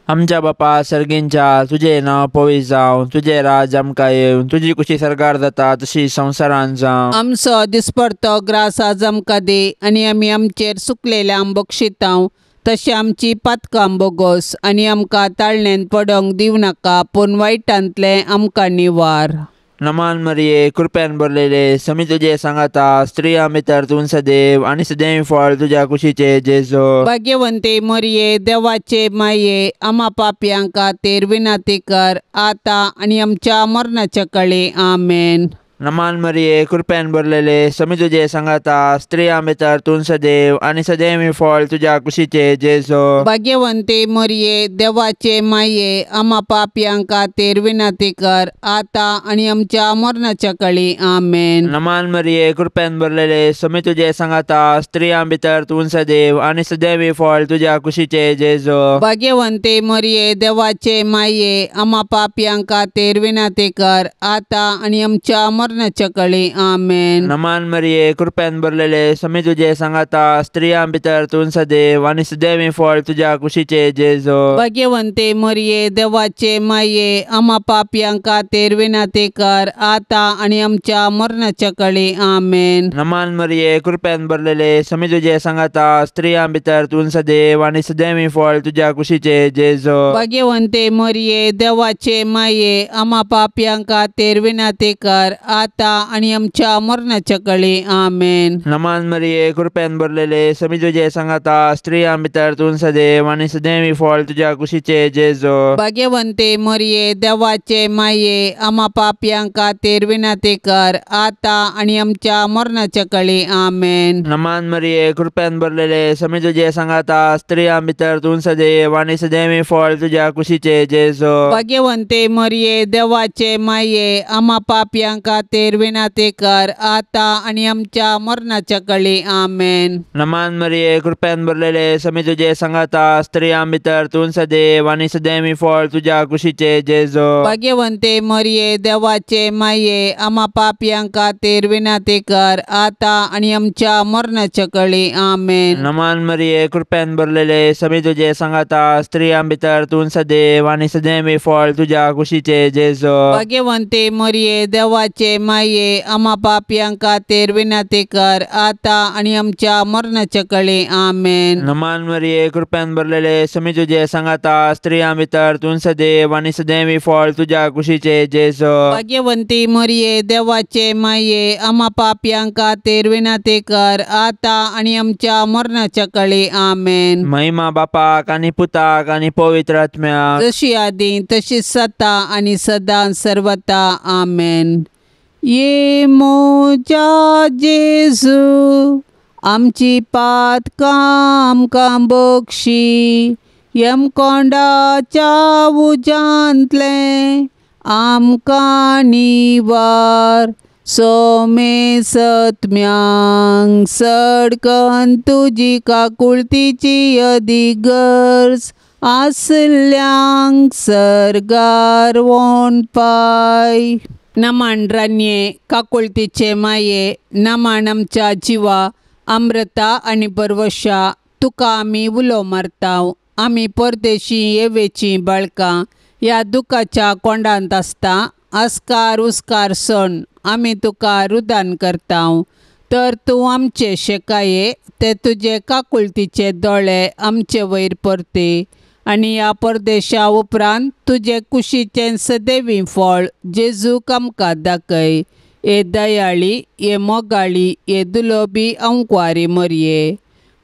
Speaker 2: आमच्या बापा सर्गींच्या तुजें नांव पवित्र जावं, तुजें राज आमकां येवं, तुजी कुशी सरकार जाता तशी संवसारांत जावं.
Speaker 1: आमचो दिसपडतो ग्रास आज आमकां दी आनी आमी आमचेर सुकलेल्या बक्षितांव तशें आमची पातकां बोगोस आनी आमकां ताळणेन पडोंक दिवं नाका पूण वायटांतलें आमकां निवार.
Speaker 2: नमान मरिये कृपेन भरलेले समी तुजे सांगाता, स्त्रियां भितर तूं सदैव आनी सदैव फळ तुज्या कुशीचे जेजू.
Speaker 1: भाग्यवंते मरिये देवाचे माये आमा पापयां खातीर विनंती कर आतां आनी आमच्या मरणाच्या काळी. आमेन.
Speaker 2: नमान मरिये कृपेन भरलेले समी तुजे सांगाता, स्त्रियां भितर तूं सदैव आनी सदैव फळ तुज्या कुशीचे जेजू.
Speaker 1: भाग्यवंते मरिये देवाचे माये आमा पापयां खातीर विनंती कर आतां आनी आमच्या मरणाच्या काळी. आमेन.
Speaker 2: नमान मरिये कृपेन भरलेले समी तुजे सांगाता, स्त्रियां भितर तूं सदैव आनी सदैव फळ तुज्या कुशीचे जेजू.
Speaker 1: भाग्यवंते मरिये देवाचे माये आमा पापयां खातीर विनंती कर आतां आनी आमच्या मरणाच्या काळी. आमेन.
Speaker 2: नमान मरिये कृपेन भरलेले समी तुजे सांगाता, स्त्रियां भितर तूं सदैव आनी सदैव फळ तुज्या कुशीचे जेजू.
Speaker 1: भाग्यवंते मरिये देवाचे माये आमा पापयां खातीर विनंती कर आतां आनी आमच्या मरणाच्या काळी. आमेन.
Speaker 2: नमान मरिये कृपेन भरलेले समी तुजे सांगाता, स्त्रियां भितर तूं सदैव आनी सदैव फळ तुज्या कुशीचे जेजू.
Speaker 1: भाग्यवंते मरिये देवाचे माये आमा पापयां खातीर विनंती कर आतां आनी आमच्या मरणाच्या काळी. आमेन.
Speaker 2: नमान मरिये कृपेन भरलेले समी तुजे सांगाता, स्त्रियां भितर तूं सदैव आनी सदैव फळ तुज्या कुशीचे जेजू.
Speaker 1: भाग्यवंते मरिये देवाचे माये आमा पापयां खातीर विनंती कर आतां आनी आमच्या मरणाच्या काळी. आमेन.
Speaker 2: नमान मरिये कृपेन भरलेले समी तुजे सांगाता, स्त्रियां भितर तूं सदैव आनी सदैव फळ तुज्या कुशीचे जेजू.
Speaker 1: भाग्यवंते मरिये देवाचे माये आमा पापयां खातीर विनंती कर आतां आनी आमच्या मरणाच्या काळी. आमेन.
Speaker 2: नमान मरिये कृपेन भरलेले समी तुजे सांगाता, स्त्रियां भितर तूं सदैव आनी सदैव फळ तुज्या कुशीचे जेजू.
Speaker 1: भाग्यवंते मरिये देवाचे माये आमा पापयां खातीर विनंती कर आतां आनी आमच्या मरणाच्या काळी. आमेन.
Speaker 2: नमान मरिये कृपेन भरलेले समी तुजे सांगाता, स्त्रियां भितर तूं सदैव आनी सदैव फळ तुज्या कुशीचे जेजू.
Speaker 1: भाग्यवंते मरिये देवाचे माये आमा पापयां खातीर विनंती कर आतां आनी आमच्या मरणाच्या काळी. आमेन.
Speaker 2: नमान मरिये कृपेन भरलेले समी तुजे सांगाता, स्त्रियां भितर तूं सदैव आनी सदैव फळ तुज्या कुशीचे जेजू.
Speaker 1: भाग्यवंती मरिये देवाचे माये आमा पापयां खातीर विनंती कर आतां आनी आमच्या मरणाच्या काळी. आमेन.
Speaker 2: महिमा बापाक आनी पुताक आनी पवित्र आत्म्याक,
Speaker 1: जशी आदी तशी सता आनी सदां सर्वता. आमेन. ये मोजा जेजू आमची पातकां आमकां बक्षी, यमकोंडाच्या उज्यांतलें आमकां निवार, सोमे सत्म्यांक सडकन तुजी काकुळतीची अदीक गरज आसल्यांक सर्गार वोणपाय. नमन रानये काकुळतीचे माये, नमन आमच्या जिवा अमृता आनी बरवशा, तुका आमी उलो मारता. आमी परदेशी येवेचीं बाळकां ह्या दुखाच्या कोंडांत आसता. आस्कार उस्कार सण आमी तुका रुदान करता. तर तूं आमचे शेकाये ते तुजे काकुळतीचे दोळे आमचे वयर परते आनी ह्या परदेशा उपरांत तुजे कुशीचें सदैवी फळ जेजूक आमकां दाखय. हे दयाळी, हे मोगाळी, हे दुलोबी अंकवारी मरये.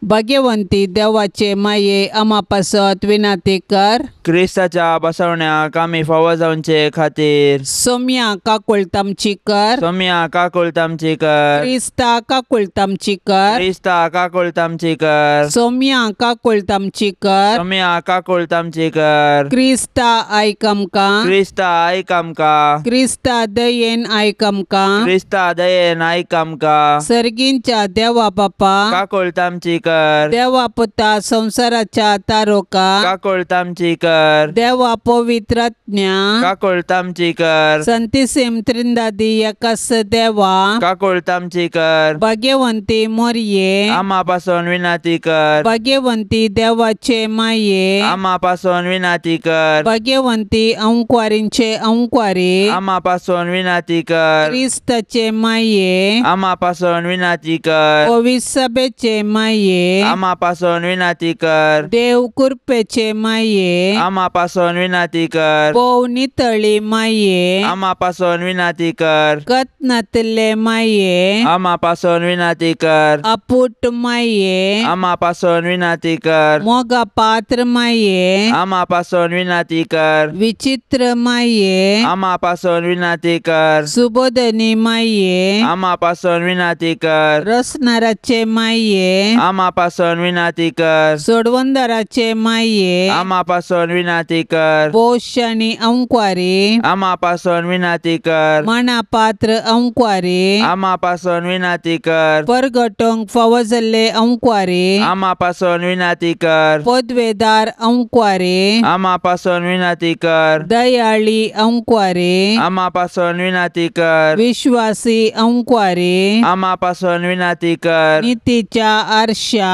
Speaker 1: भाग्यवंती देवाचे माये आमा पासत विनाती कर.
Speaker 2: क्रिस्ताच्या बसवण्याक आमी फावो जावचे खातीर
Speaker 1: सोम्या काकुळतामची कर.
Speaker 2: सोम्या काकुळतामची कर.
Speaker 1: क्रिस्ता काकुळतामची कर.
Speaker 2: क्रिस्ता काकुळतामची कर.
Speaker 1: सोम्या काकुळतामची कर.
Speaker 2: सोम्या काकुळतामची कर.
Speaker 1: क्रिस्ता आयक आमकां.
Speaker 2: क्रिस्ता आयक आमकां.
Speaker 1: क्रिस्ता दयेन आयक आमकां.
Speaker 2: क्रिस्ता दयेन आयक आमकां.
Speaker 1: सर्गींच्या देवा बापा
Speaker 2: काकुळतामची कर.
Speaker 1: देवा पुता संवसाराच्या तारोका
Speaker 2: काकुळतामची कर.
Speaker 1: देवा पवित्रात्म्या
Speaker 2: काकुळतामची कर.
Speaker 1: संतिसिम त्रिंदादी एकास देवा
Speaker 2: काकुळतामची कर.
Speaker 1: भाग्यवंती मोरये
Speaker 2: आमा पासून विनाती कर.
Speaker 1: भाग्यवंती देवाचे माये
Speaker 2: आमा पासून विनाती कर.
Speaker 1: भाग्यवंती अंकवारींचे अंकवारी
Speaker 2: आमा पासून विनाती कर.
Speaker 1: क्रिस्ताचे माये
Speaker 2: आमा पासून विनाती कर.
Speaker 1: पवित्र सभेचे माये
Speaker 2: आमा पासून विनाती कर.
Speaker 1: देव कृपेचे माये
Speaker 2: आमा पासून विनाती कर.
Speaker 1: भोव नितळी माये
Speaker 2: आमा पासून विनाती कर.
Speaker 1: कतनातले माये
Speaker 2: आमा पासून विनाती कर.
Speaker 1: अपुट माये
Speaker 2: आमा पासून विनाती कर.
Speaker 1: मोगा पात्र माये
Speaker 2: आमा पासून विनाती कर.
Speaker 1: विचित्र माये
Speaker 2: आमा पासून विनाती कर.
Speaker 1: सुबोधनी माये
Speaker 2: आमा पासून विनाती कर.
Speaker 1: रसनाराचे माये
Speaker 2: आमा पासून विनाती कर.
Speaker 1: सोडवंदराचे माये
Speaker 2: आमा पासून विनाती कर.
Speaker 1: पोशाणी अंकवारी
Speaker 2: आमा पासून विनाती कर.
Speaker 1: माना पात्र अंकवारी
Speaker 2: आमा पासून विनाती कर.
Speaker 1: परगटोंक फावो जाल्ले अंकवारी
Speaker 2: आमा पासून विनाती कर.
Speaker 1: पदवेदार अंकवारी
Speaker 2: आमा पासून विनाती कर.
Speaker 1: दयाळी अंकवारी
Speaker 2: आमा पासून विनाती कर.
Speaker 1: विश्वासी अंकवारी
Speaker 2: आमा पासून विनाती कर.
Speaker 1: नितीच्या आरशा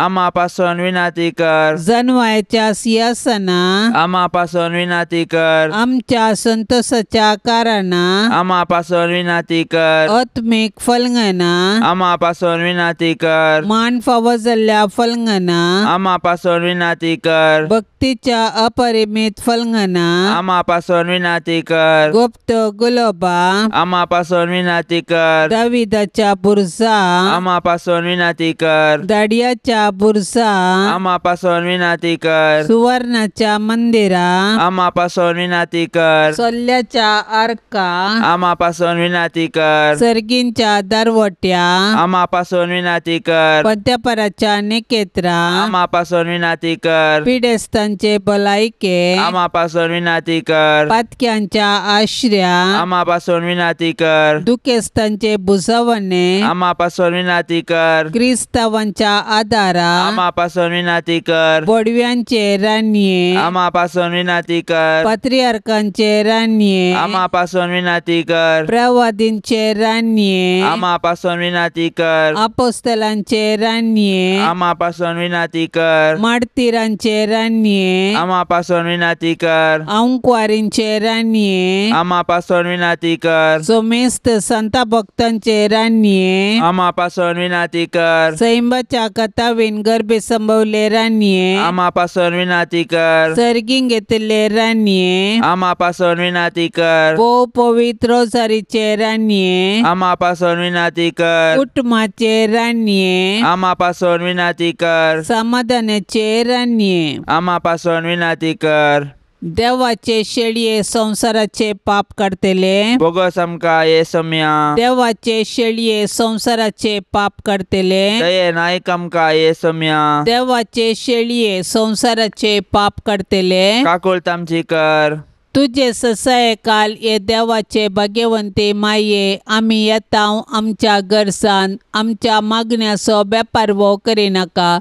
Speaker 2: आमा पासून विनाती कर.
Speaker 1: जनवायच्या सिंहासना
Speaker 2: आमा पासून विनाती कर.
Speaker 1: आमच्या संतोषाच्या कारणा
Speaker 2: आमा पासून विनाती कर.
Speaker 1: आत्मीक फलंगना
Speaker 2: आमा पासून विनाती कर.
Speaker 1: मान फावो जाल्ल्या फलंगना
Speaker 2: आमा पासून विनाती कर.
Speaker 1: भक्तीच्या अपरिमित फलंगना
Speaker 2: आमा पासून विनाती कर.
Speaker 1: गुप्त गुलोबा
Speaker 2: आमा पासून विनाती कर.
Speaker 1: दाविदाच्या बुरजा
Speaker 2: आमा पासून विनाती कर.
Speaker 1: दाडियाच्या बुरजा
Speaker 2: आमा पासून विनाती कर.
Speaker 1: सुवर्णाच्या मंदिरा
Speaker 2: आमा पासून विनाती कर.
Speaker 1: सोल्ल्याच्या आर्का
Speaker 2: आमा पासून विनाती कर.
Speaker 1: सर्गींच्या दरवट्या
Speaker 2: आमा पासून विनाती कर.
Speaker 1: पद्यापराच्या निकेत्रा
Speaker 2: आमा पासून विनाती कर.
Speaker 1: पिडेस्तांचे भलायके
Speaker 2: आमा पासून विनाती कर.
Speaker 1: पातक्यांच्या आश्र्या
Speaker 2: आमा पासून विनाती कर.
Speaker 1: दुखेस्तांचे भुजवणे
Speaker 2: आमा पासून विनाती कर.
Speaker 1: क्रिस्तावांच्या आदारा
Speaker 2: आमा पासून विनाती कर.
Speaker 1: बोडव्यांचे रानये
Speaker 2: आमा पासून विनाती कर.
Speaker 1: पात्रियार्कांचे रानये
Speaker 2: आमा पासून विनाती कर.
Speaker 1: प्रवादींचे रानये
Speaker 2: आमा पासून विनाती कर.
Speaker 1: अपोस्तलांचे रानये
Speaker 2: आमा पासून विनाती कर.
Speaker 1: मार्तीरांचे रानये
Speaker 2: आमा पासून विनाती कर.
Speaker 1: अंकवारींचे रानये
Speaker 2: आमा पासून विनाती कर.
Speaker 1: सोमेस्त संता भक्तांचे रानये
Speaker 2: आमा पासून विनाती कर.
Speaker 1: सैंबाच्या कथावीन गर्भे संभवले रानये
Speaker 2: आमा पासून विनाती कर.
Speaker 1: सर्गींग घेतिल्ले रानये
Speaker 2: आमा पासून विनाती कर.
Speaker 1: भोव पवित्र रोजारीचे रानये
Speaker 2: आमा पासून विनाती कर.
Speaker 1: कुटुंबाचे रानये
Speaker 2: आमा पासून विनाती कर.
Speaker 1: समाधानाचे रानये
Speaker 2: आमा पासून विनाती कर.
Speaker 1: देवाचे शेळये संवसाराचे पाप काडटले
Speaker 2: बोगस आमकां ये सम्या
Speaker 1: देवाचे शेळये संवसाराचे पाप काडटले
Speaker 2: दयेन आयक आमकां ये सम्या
Speaker 1: देवाचे शेळये संवसाराचे पाप काडटले
Speaker 2: काकुळत आमची कर.
Speaker 1: तुजे ससाये काल हे देवाचे भाग्यवंती माये आमी येता आमच्या गरसान आमच्या मागण्याचो बेपारवो करिनाका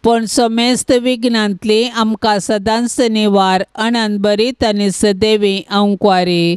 Speaker 1: पूण समेस्त विघ्नांतली आमकां सदांच निवार अनंत बरीत आनी सदैवी अंकवारी.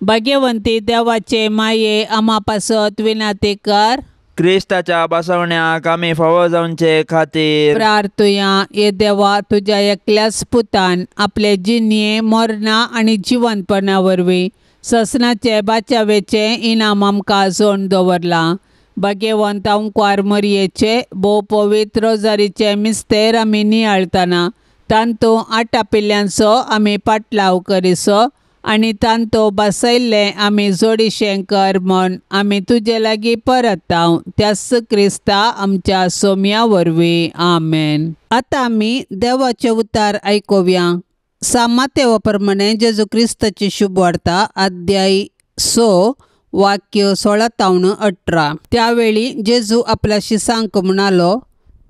Speaker 1: भाग्यवंती देवाचे माये आमा पासत विनाती कर.
Speaker 2: क्रिस्ताच्या बसवण्याक आमी फावो जावचे खातीर
Speaker 1: प्रार्थुया. हे देवा तुज्या एकल्याच पुतान आपले जिणये मरणा आनी जिवंतपणा वरवीं ससनाचे बाचावेचें इनाम आमकां जोड दवरलां. भाग्यवंत अंकवार मरयेचे भोव पवित्र रोजारीचे मिस्तेर आमी नियाळतना तांतूं आटापिल्ल्यांचो आमी पाटलाव करिसो आनी तांतो बसयल्लें आमी जोडीशें कर म्हूण आमी तुजे लागीं परताव त्याच क्रिस्ता आमच्या सोम्या वरवीं. आमेन. आतां आमी देवाचे उतार आयकुया. सामातेवा प्रमाणे जेजू क्रिस्ताची शुभवार्ता अध्याय 6 वाक्य 16 तावन 18. त्यावेळी जेजू आपल्या शिसांक म्हणालो,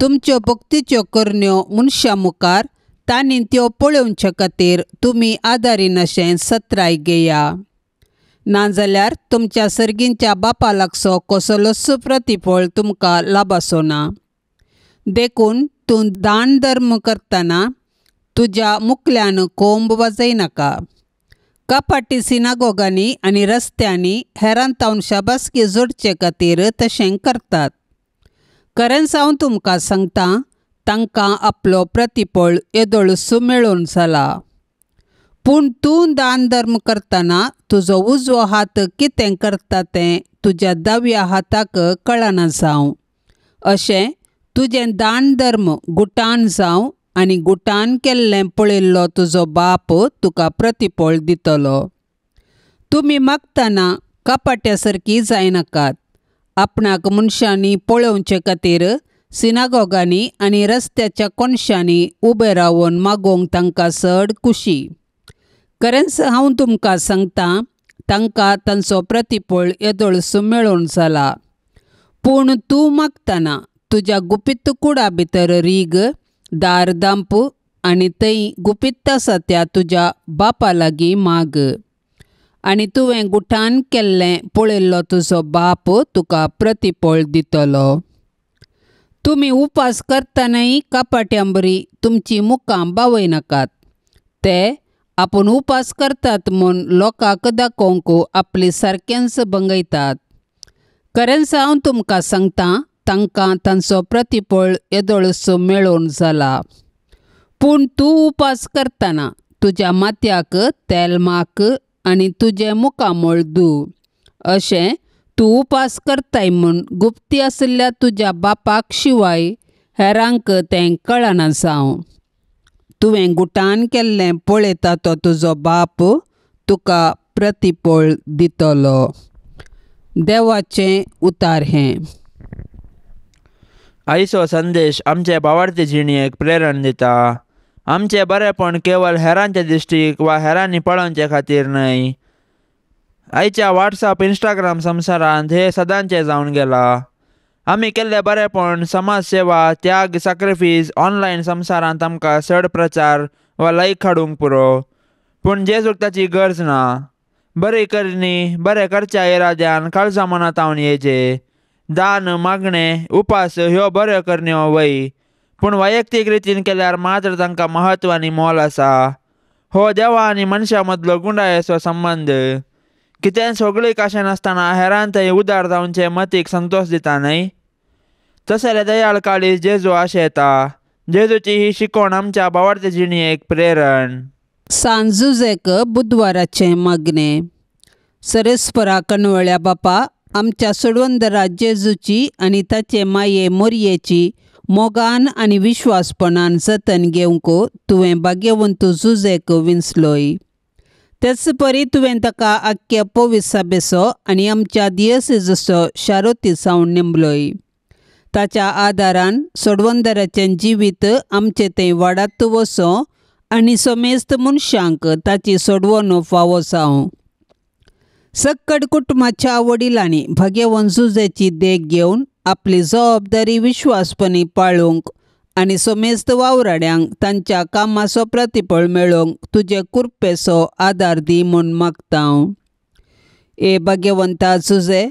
Speaker 1: तुमच्यो भक्तीच्यो करण्यो मनशां मुखार तांणी त्यो पळोवचे खातीर तुमी आदारिनाशें सत्राय घेया, नाजाल्यार तुमच्या सर्गींच्या बापा लागसो कसलोच प्रतिफळ तुमकां लाभाचो ना. देखून तूं दान धर्म करतना तुज्या मुखल्यान कोंब वाजयनाका. कपाटी सिनागोगांनी आनी रस्त्यांनी हेरां तावन शाबासकी जोडचे खातीर तशें करतात. खरेंच हांव तुमकां सांगता, तांकां आपलो प्रतिफळ येदोळसो मेळून जाला. पूण तूं दान धर्म करतना तुजो उजवो हात कितें करता तें तुज्या दाव्या हाताक कळना जावं. अशें तुजें दान धर्म गुटान जावं आनी गुटान केल्लें पळयल्लो तुजो बाप तुका प्रतिफळ दितलो. तुमी मागतना कपाट्या सारकी जायनाकात. आपणाक मनशांनी पळोवचे खातीर सिनागोगांनी आनी रस्त्याच्या कोनशांनी उबे रावन मागोवंक तांकां चड खुशी. खरेंच हांव तुमकां सांगता, तांकां तांचो प्रतिफळ येदोळसो मेळून जाला. पूण तूं मागतना तुज्या गुपीत कुडा भितर रीग, दार दांप आनी थंय गुपीत आसा त्या तुज्या बापा लागीं माग, आनी तुवें गुठान केल्लें पळयल्लो तुजो बाप तुका प्रतिफळ दितलो. तुमी उपास करतनाय कपाट्यां बरी तुमचीं मुखां बावयनाकात. ते आपूण उपास करतात म्हूण लोकांक दाखोवंक आपली सारकेंच भंगयतात. खरेंच हांव तुमकां सांगता, तांकां तांचो प्रतिफळ येदोळसो मेळून जाला. पूण तूं उपास करतना तुज्या माथ्याक तेल माक आनी तुजें मुखामळ धू. अशें तूं उपास करताय म्हूण गुप्ती आशिल्ल्या तुज्या बापाक शिवाय हेरांक तें कळना जावं. तुवें गुटान केल्लें पळयता तो तुजो बाप तुका प्रतिफळ दितलो. देवाचें उतार हें.
Speaker 2: आयचो संदेश आमचे भावार्थी जिणेक प्रेरण दिता. आमचें बरेपण केवळ हेरांच्या दृश्टीक वा हेरांनी पळोवचे खातीर न्हय. आयच्या व्हॉट्सअप इंस्टाग्राम संवसारांत हें सदांचें जावन गेलां. आमी केल्लें बरेपण, समाज सेवा, त्याग, सॅक्रिफायस ऑनलायन संवसारांत आमकां चड प्रचार वा लायक हाडूंक पुरो. पूण जेजूक ताची गरज ना. बरी करणी बरें करच्या इराद्यान काळजा मनांत येचे. दान, मागणें, उपास ह्यो बऱ्यो करण्यो वय, पूण वैयक्तीक रितीन केल्यार मात्र तांकां म्हत्व आनी मोल आसा. हो देवा आनी मनशां मदलो गुंडायेचो संबंद. कितेंय सगळीक आशें नासतना हेरान थंय उदार जावचे मतीक संतोश दिता न्हय. तशें दयाळ काळीज जेजू आशेता. जेजूची ही शिकवण आमच्या भावार्थी जिणेक प्रेरण.
Speaker 1: सांजुजेक बुधवाराचें मागणें. सरेस्परा कणवळ्या बापा, आमच्या सोडवंदरा जेजूची आनी ताचे माये मोरयेची मोगान आनी विश्वासपणान जतन घेवंक तुवें भाग्यवंत जुजेक विंचलोय. तेच परी तुवें ताका आख्ख्या पोविसाबेचो आनी आमच्या दियसेजचो शारोती जावन नेमलोय. ताच्या आदारान सोडवंदराचें जिवीत आमचें थंय वाडात वचो आनी समेस्त मनशांक ताची सोडवणूक फावो जावं. सक्कड कुटुंबाच्या वडिलांनी भाग्यवंत जुजेची देख घेवन आपली जबाबदारी विश्वासपणी पाळूंक आनी समेस्त वावराड्यांक तांच्या कामाचो प्रतिफळ मेळोवंक तुजे कृपेचो आदार दी म्हूण मागता हांव. ए भाग्यवंता जुजे,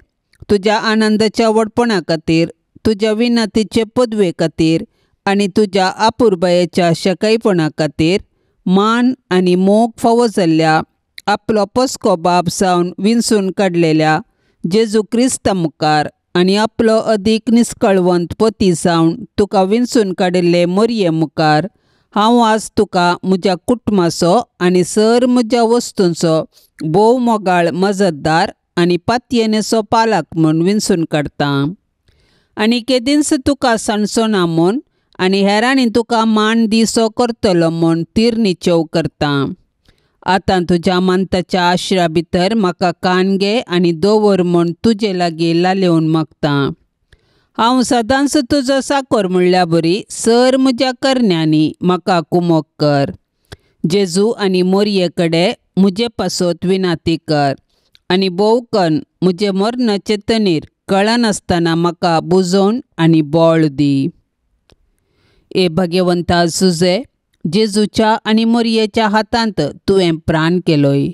Speaker 1: तुज्या आनंदाच्या व्हडपणा खातीर, तुज्या विनंतीचे पदवे खातीर आनी तुज्या अपुरबायेच्या शकायपणा खातीर मान आनी मोग फावो जाल्ल्या आपलो पस्को बाप जावन विंचून काडलेल्या जेजू क्रिस्ता मुखार आनी आपलो अदीक निस्कळवंत पती जावन तुका विंचून काडिल्ले मोरये मुखार हांव आज तुका म्हज्या कुटुंबाचो आनी सर म्हज्या वस्तूंचो भोव मोगाळ मजतदार आनी पातयेनेचो पालक म्हूण विंचून काडटा. आनी केदींच तुका सांडचो ना म्हूण आनी हेरांनी तुका मान दिसो करतलो म्हूण तिरनिचेव करता. आतां तुज्या मानताच्या आश्रा भितर म्हाका कान घे आनी दवर म्हूण तुजे लागीं लालेवन मागतां. हांव सदांच तुजो साकोर म्हणल्या बरी सर म्हज्या करण्यांनी म्हाका कुमोक कर. जेजू आनी मोरये कडेन म्हजे पासत विनाती कर आनी भोव कन्न म्हजे मरणाचे तणीर कळनासतना म्हाका बुजोवन आनी बळ दी. ए भगवंता जुजे, जेजूच्या आनी मोरयेच्या हातांत तुवें प्राण केलोय.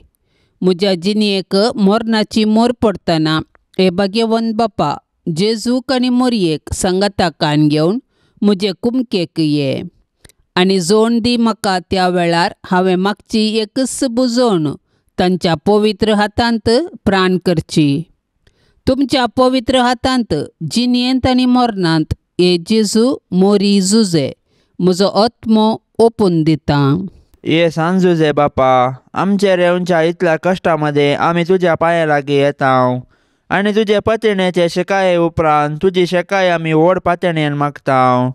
Speaker 1: म्हज्या जिणेक मरणाची मोर पडटना हे भगवंत बापा, जेजूक आनी मोरयेक सांगाता कान घेवन म्हजे कुमकेक ये आनी जोण दी म्हाका. त्या वेळार हांवें मागची एकच बुजोवन तांच्या पवित्र हातांत प्राण करची. तुमच्या पवित्र हातांत जिणेंत आनी मरणांत हे जेजू मोरी जुजे म्हजो आत्मो ओपून दिता.
Speaker 2: ये सांजुजे बापा, आमचेर येवच्या इतल्या कश्टा मदें आमी तुज्या पांया लागीं येता आनी तुजे पतिणेचे शिकाये उपरांत तुजी शेकाय आमी व्हड पातणेन मागता.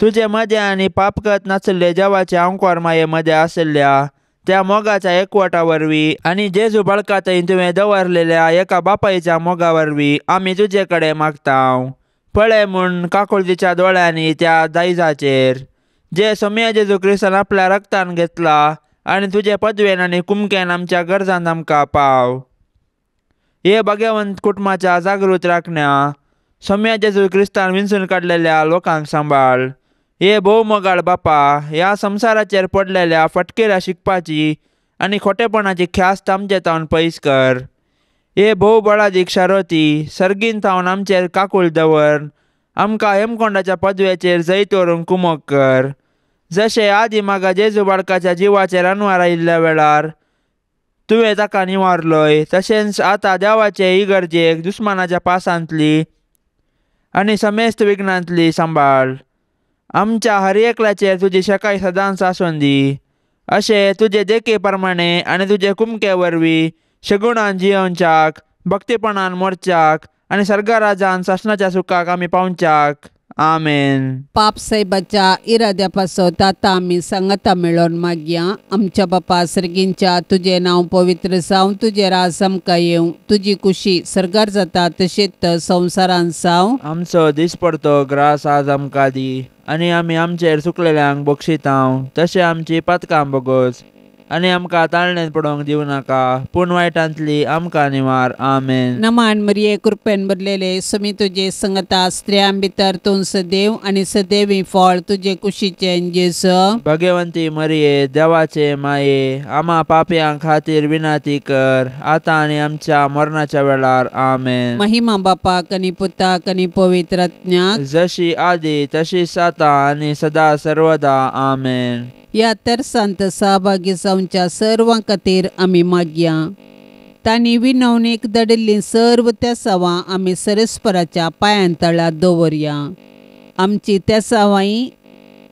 Speaker 2: तुजे मदें आनी पापकत नाशिल्ले देवाचे आंकवार माये मदें आशिल्ल्या त्या मोगाच्या एकवटा वरवीं आनी जेजू बाळका थंय तुवें दवरलेल्या एका बापायच्या मोगा वरवीं आमी तुजे कडेन मागता. पळय म्हूण काकुळतीच्या दोळ्यांनी त्या दायजाचेर जे सोम्या जेजू क्रिस्तान आपल्या रक्तान घेतला आनी तुजे पदवेन आनी कुमकेन आमच्या गरजान आमकां पाव. हे भगवंत कुटुंबाच्या जागृत राखण्या सोम्या जेजू क्रिस्तान विंचून काडलेल्या लोकांक सांबाळ. हे भोवमोगाळ बापा, ह्या संवसाराचेर पडलेल्या फटकेऱ्या शिकपाची आनी खोटेपणाची ख्यास्त आमचे तावन पयस कर. हे भोव बळादीक शारोती सर्गीन थावन आमचेर काकूळ दवर आमकां हेमकोंडाच्या पदवेचेर जैत व्हरूंक कुमोक कर. जशें आदी म्हाका जेजू बाळकाच्या जिवाचेर अनवार आयिल्ल्या वेळार तुवें ताका निवारलोय, तशेंच आतां देवाचे इगर्जेक दुस्मानाच्या पासांतली आनी समेस्त विघ्नांतली सांबाळ. आमच्या हर एकल्याचेर तुजी शकाय सदांच आसून दी. अशें तुजे देखी प्रमाणे आनी तुजे कुमके वरवीं शगुणान जियोवच्याक, भक्तीपणान मोरच्याक आनी सर्गराजान सासणाच्या सुखाक आमी पावच्याक. आमेन.
Speaker 1: पाप साहेबाच्या इराद्या पासत आतां आमी सांगाता मेळोवन मागया. आमच्या बापा सर्गींच्या, तुजें नांव पवित्र जावं, तुजें राज आमकां येवं, तुजी कुशी सर्गार जाता तशीच संवसारान जावं.
Speaker 2: आमचो दिसपडतो ग्रास आज आमकां दी आनी आमी आमचेर चुकलेल्यांक बक्षितांव तशें आमची पातकां बोगोस आनी आमकां ताळणेंत पडोवंक दिवं नाका, पूण वायटांतली आमकां निवार. आमेन.
Speaker 1: नमान मरिये, कृपेन भरलेले, समी तुजे संगता, स्त्रियां भितर तूं सदैव आनी सदैवी फळ तुजे कुशीचें जेजू.
Speaker 2: भगवंती मरिये, देवाचे माये, आमा पापयां खातीर विनंती कर आतां आनी आमच्या मरणाच्या वेळार. आमेन.
Speaker 1: महिमा बापाक आनी पुताक आनी पवित्र आत्म्याक,
Speaker 2: जशी आदी तशीच आतां आनी सदा सर्वदा. आमेन.
Speaker 1: ह्या तेरसांत सहभागी जावच्या सर्वां खातीर आमी मागया. तांणी विनवणीक धाडिल्लीं सर्व तेसावां आमी सरस्पराच्या पांयां तळा दवरया. आमची तेसावांय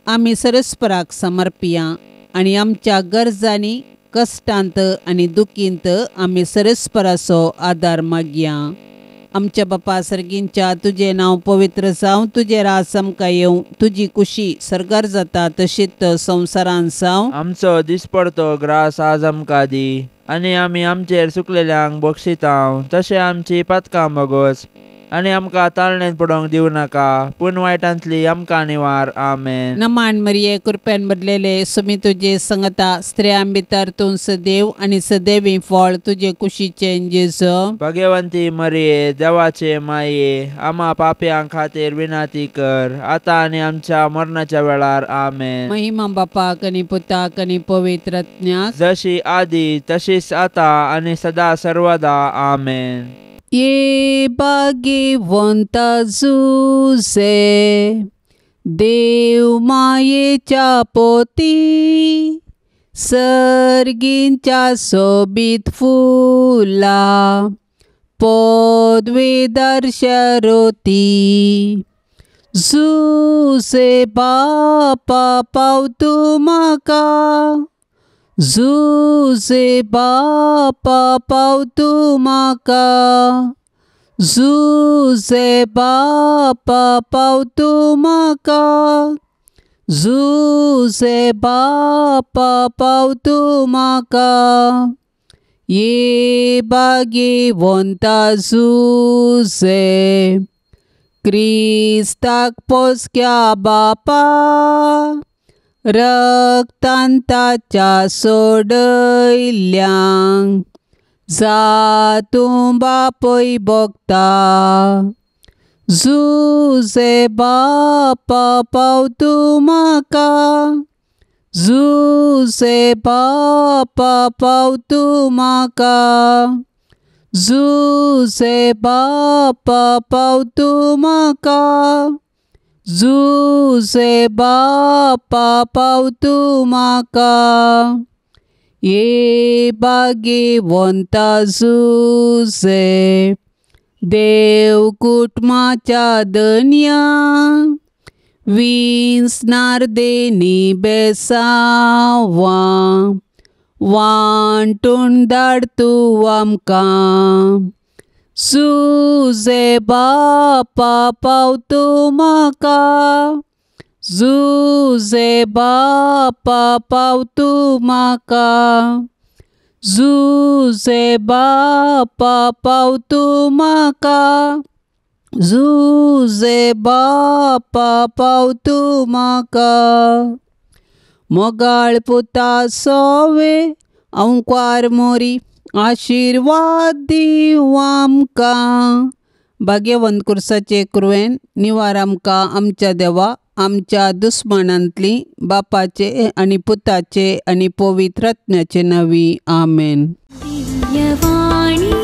Speaker 1: आमी सरस्पराक समर्पिया आनी आमच्या गरजांनी, कश्टांत आनी दुखींत आमी सरस्पराचो आदार मागया. आमच्या बापा सर्गींच्या, तुजें नांव पवित्र जावं, तुजें राज आमकां येवं, तुजी कुशी सर्गार जाता तशीच संवसारान जावं.
Speaker 2: आमचो दिसपडतो ग्रास आज आमकां दी आनी आमी आमचेर चुकलेल्यांक बक्षितांव तशें आमची पातकां बोगोस आनी आमकां ताळणेंत पडोवंक दिवं नाका, पूण वायटांतली आमकां निवार. आमेन.
Speaker 1: नमान मरिये, कृपेन भरलेले, सुमी तुजे संगता, स्त्रियां भितर तूं सदैव आनी सदैवी फळ तुजे कुशीचें जेजू.
Speaker 2: भगवंती मरिये, देवाचे माये, आमा पापयां खातीर विनंती कर आतां आनी आमच्या मरणाच्या वेळार. आमेन.
Speaker 1: महिमा बापाक आनी पुताक आनी पवित्र आत्म्याक,
Speaker 2: जशी आदी तशीच आतां आनी सदा सर्वदा. आमेन.
Speaker 1: ये भाग्यवंता जुजे, देव मायेच्या पोती, सर्गींच्या सोबीत फुला पदवीधर शरोती. जुजे बापा पावतू म्हाका, जुजे बापा पावतू म्हाका, जुजे बापा पावतू म्हाका, जुसे बापा पाव तूं म्हाका ये भाग्यवंता जुसे क्रिस्ताक पोसक्या बापा रक्तान ताच्या सोडयल्यांक जा तूं बापय भोगता. जुसे बापा पाव तूं म्हाका जुसे बापा पाव तूं म्हाका जुसे बापा पाव तूं म्हाका जुसे बापा पाव तूं म्हाका ये भाग्यवंता जुसे देव कुटुंबाच्या धनया विंचणार देणी बेसांवां वांटून धाड तूं आमकां. जुसे बापा पाव तूं म्हाका जुसे बापा पाव तूं म्हाका जुसे बापा पाव तूं म्हाका जुसे बापा पाव तूं म्हाका. मोगाळ पुता सोवे अंकवार मोरी आशिर्वाद दीव आमकां. भाग्यवंत कुर्साचे कुरवेन निवार आमकां आमच्या देवा आमच्या दुस्मानांतली बापाचे आनी पुताचे आनी पवित्र आत्म्याचे नांवी आमेन.
Speaker 3: दिव्यवाणी.